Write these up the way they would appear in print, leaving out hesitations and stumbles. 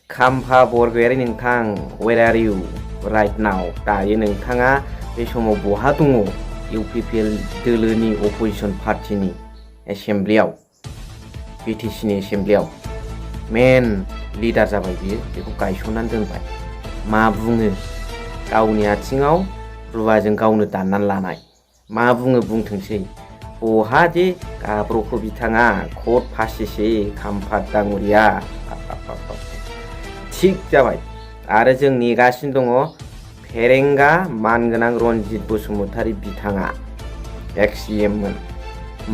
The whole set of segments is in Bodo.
खाम्फा बरगयारि नोंथां, where are you right now? दायो नोंथाङा बे समाव बहा दङ? इउपिपिएल दोलोनि अपोजिसन पार्टिनि एसेम्ब्लियाव, बिटिसिनि एसेम्ब्लियाव मेन लिडार जाबाय बियो, बेखौ गायसननानै दोनबाय। मा बुङो? गावनि आथिङाव रुवाजों गावनो दाननानै लानाय। मा बुङो बुंथोंसै। बहा जे गाब्र'खो बिथाङा, खट फासिसे खाम्फा दाङुरिया। थिग जाबाय। आरो जों नेगासिनो दङ फेरेंगा मानगोनां रनजित बसुमतारी बिथाङा, एक्स-CM मोन।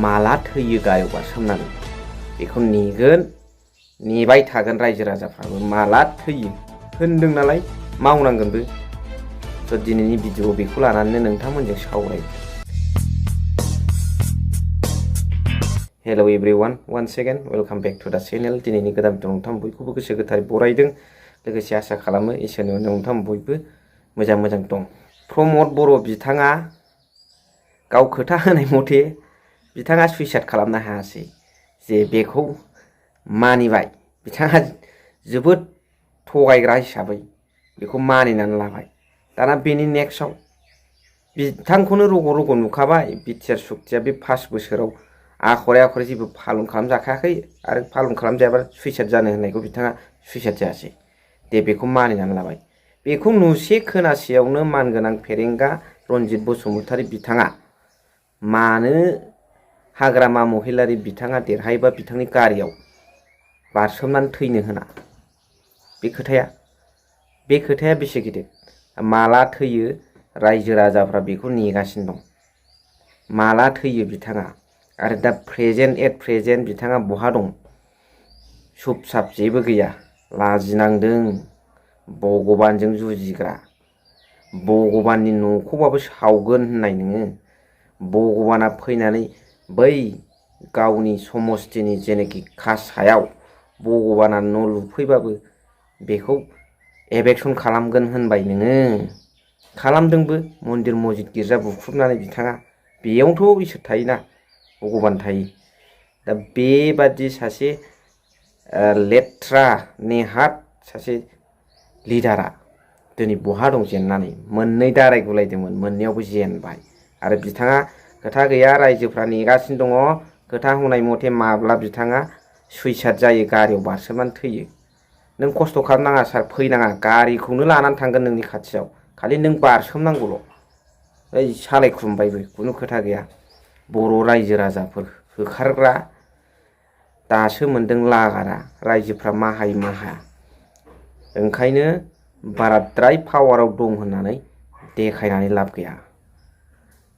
माला थैयो गारियाव बारसोमनानै, बेखौ नेगोन, नेबाय थागोन रायजो राजाफ्राबो माला थैयो होनदों नालाय, मावनांगोनबो। स' दिनैनि भिडिअ बेखौ लानानै नोंथांमोनजों सावरायगोन। Hello' everyone, one second welcome back to the channel. दिनैनि गोदान भिडिअ नोंथां बयखौबो गोसो गोथारै बरायदों। लोगोसे आसा खालामो इसोरनि अननायाव नोंथां बयबो मोजां दं। प्रमद बर' बिथाङा गाव खोथा होनाय मथे बिथाङा सुइसाइड खालामनो हायासै, जे बेखौ मानिबाय। बिथाङा जोबोद थगायग्रा हिसाबै बेखौ मानिनानै लाबाय। दाना बेनि नेक्स्टआव बिथांखौनो रग' नुखाबाय। बिटिआर सुक्तिया बे 5 बोसोराव आखरे जेबो फालन खालामजाखायाखै, आरो फालन खालामजायाबा सुइसाइड जानो होननायखौ बिथाङा सुइसाइड जायासै। दे बेखौ मानिनानै लाबाय। बेखौ नुसे खोनासेयावनो मानगोनां फेरेंगा रनजित बसुमतारी बिथाङा मानो हाग्रामा महिलारि बिथाङा देरहायोबा बिथांनि गारियाव बारसोमनानै थैनो होना? बे खोथाया बेसे गिदिर? माला थैयो रायजो राजाफ्रा बेखौ नेगासिनो दं। माला थैयो बिथाङा? आरो दा प्रेजेन्ट बिथाङा बहा दं? सुप साप जेबो गैया। लाजिनांदों। भगबानजों जुजिग्रा, भगबाननि न'खौबाबो सावगोन होननाय नोङो। भगबाना फैनानै बै गावनि समस्तिनि जेनाखि कासायाव भगबाना न' लुफैबाबो बेखौ एभेक्सन खालामगोन होनबाय नोङो। खालामदोंबो, मन्दिर मस्जिद गिर्जा बुख्रुबनानै बिथाङा। बेयावनोथ' इसोर थायोना, भगबान थायो। दा बेबादि सासे लेथ्रा नेहाथ सासे लिडारा दिनै बहा दं जेननानै? मोननै दाराय गुलायदोंमोन, मोननैयावबो जेनबाय। आरो बिथाङा खोथा गैया, रायजोफ्रा नेगासिनो दङ खोथा होनाय मथे माब्ला बिथाङा सुइसाइड जायो, गारियाव बारसोमनानै थैयो। नों खस्थ' खालामनाङा सार, फैनाङा, गारिखौनो लानानै थांगोन नोंनि खाथियाव, खालि नों बारसोमनांगौल'। ओइ सालायख्रुमबायबो, खुनु खोथा गैया। बर' रायजो राजाफोर होखारग्रा दासो मोनदों लागारा, रायजोफ्रा मा हायो मा हाया। ओंखायनो बाराद्राय पावाराव दं होननानै देखायनानै लाब गैया।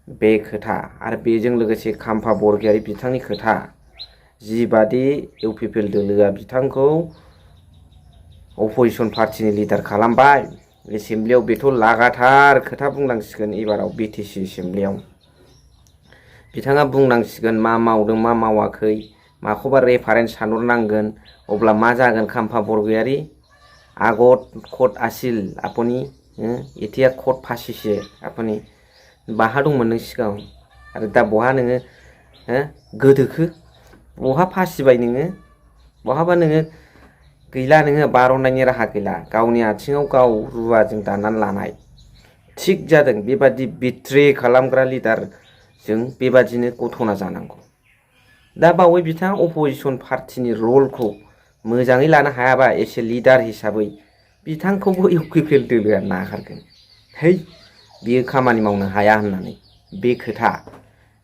बे खोथा आरो बेजों लोगोसे खाम्फा बरगयारि बिथांनि खोथा, जिबादि इउपिपिएल दोलोआ बिथांखौ अपोजिसन पार्टिनि लिडार खालामबाय एसेम्ब्लियाव, बेथ' लागाथार खोथा बुंनांसिगोन। एबाराव बिटिसि एसेम्ब्लियाव बिथाङा बुंनांसिगोन मा मावदों मा मावाखै, माखौबा रेफारेन्स सानहरनांगोन। अब्ला मा जागोन? खाम्फा बरगयारि आगत खट आसिल आपनि एथिया खट फासिसे आपनि। बाहा दंमोन नों सिगाङाव, आरो दा बहा नोङो गोदोखो? बहा फासिबाय नोङो? बहाबा नोङो गैला, नोङो बारननायनि राहा गैला। गावनि आथिङाव गाव रुवाजों दाननानै लानाय। थिग जादों, बेबादि बिट्रे खालामग्रा लिडारजों बेबादिनो गथना जानांगौ। दा बावै बिथाङा अपोजिसन पार्टिनि रलखौ मोजाङै लानो हायाबा, एसे लिडार हिसाबै बिथांखौबो इउपिपिएल दोलोआ नागारगोन। है, बियो खामानि मावनो हाया होननानै। बे खोथा।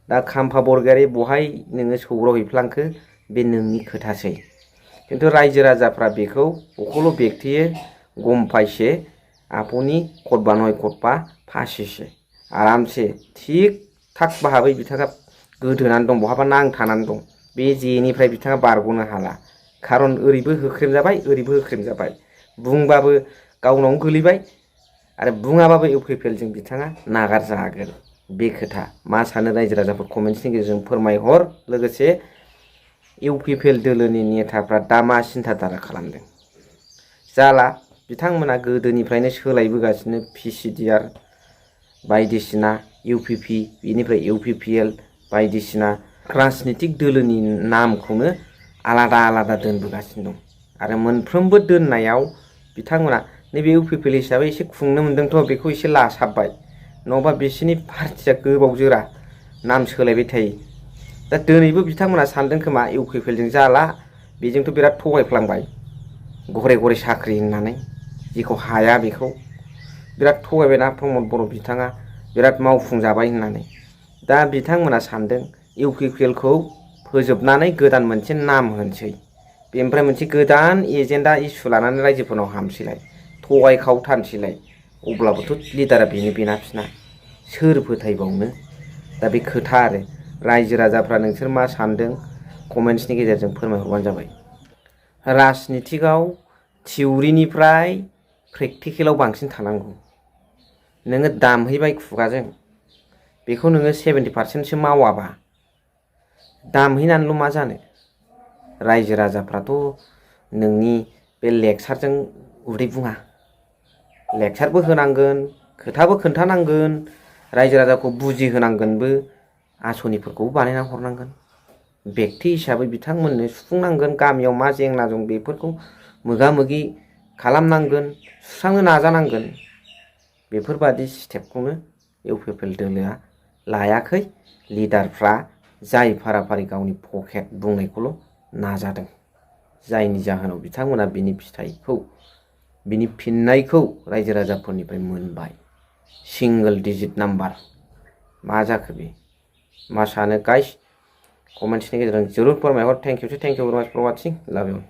दा खाम्फा बरगयारि बहाय नोङो सौग्रावहैफ्लांखो बे नोंनि खोथासै। खिन्थु रायजो राजाफ्रा बेखौ अखल बेक्तिये गमपाइसे आपनि खटबा नय खटबा फासिसे। आरामसे थिग थाक भाबै बिथाङा गोदोनानै दं, बहाबा नांथानानै दं। बे जेनिफ्राय बिथाङा बारग'नो हाला। खारन ओरैबो होख्रेमजाबाय, ओरैबो होख्रेमजाबाय। बुंबाबो गावनावनो गोलैबाय, आरो बुङाबाबो इउपिपिएलजों बिथाङा नागारजागोन। बे खोथा। मा सानो रायजो राजाफोर कमेन्ट्सनि गेजेरजों फोरमायहर। लोगोसे इउपिपिएल दोलोनि नेताफ्रा दा मा सिन्था धारा खालामदों? जाला, बिथांमोना गोदोनिफ्रायनो सोलायबोगासिनो। पिसिडिआर बायदिसिना, इउपिपि, बेनिफ्राय इउपिपिएल बायदिसिना राजनितिक दोलोनि नामखौनो आलादा दोनबोगासिनो दं। आरो मोनफ्रोमबो दोननायाव बिथांमोना नैबे इउपिपिएल हिसाबै एसे खुंनो मोन्दोंथ' बेखौ एसे लासाबबाय, नङाबा बिसोरनि पार्टिया गोबाव जोरा, नाम सोलायबाय थायो। दा दिनैबो बिथांमोना सानदों खोमा इउपिपिएलजों जाला, बेजोंथ' बिराद थगायफ्लांबाय घरे घरे साख्रि होननानै, जेखौ हाया बेखौ बिराद थगायबायना प्रमद बर' बिथाङा बिराद मावफुंजाबाय होननानै। दा बिथांमोना सानदों इउपिपिएलखौ फोजोबनानै गोदान मोनसे नाम होनोसै, बेनिफ्राय मोनसे गोदान एजेन्डा इसु लानानै रायजोफोरनाव हामसैलाय, थगायखावथारसैलाय। अब्लाबोथ' लिडारा बेना फिना सोर फोथायबावनो। दा बे खोथा आरो रायजो राजाफ्रा नोंसोर मा सानदों कमेन्ट्सनि गेजेरजों फोरमायहरबानो जाबाय। राजनितिकआव थिउरिनिफ्राय प्रेक्टिकेलाव बांसिन थानांगौ। नोङो दामहैबाय खुगाजों, बेखौ नोङो 70% मावाबा दामहैनानैल' मा जानो। रायजो राजाफ्राथ' नोंनि बे लेक्सारजों उदै बुङा, लेक्सारबो होनांगोन, खोथाबो खोन्थानांगोन, रायजो राजाखौ बुजिहोनांगोनबो, आसनिफोरखौबो बानायना हरनांगोन। बेक्ति हिसाबै बिथांमोननो सुफुंनांगोन, गामियाव मा जेंना दं बेफोरखौ मोगा मोगि खालामनांगोन, सुस्रांनो नाजानांगोन। बेफोरबादि स्टेपखौनो इउपिपिएल दोलोआ लायाखै। लिडारफ्रा जाय फाराफारि गावनि पकेट बुंनायखौल' नाजादों, जायनि जाहोनाव बिथांमोना बिनि फिथाइखौ, बिनि फिननायखौ रायजो राजाफोरनिफ्राय मोनबाय। सिंगोल डिजिट नाम्बार। मा जाखो बे? मा सानो गाइस? कमेन्ट्सनि गेजेरजों जरुर फोरमायहर। थेंक इउ भेरि माच फर वाचिं। लाभ इउ।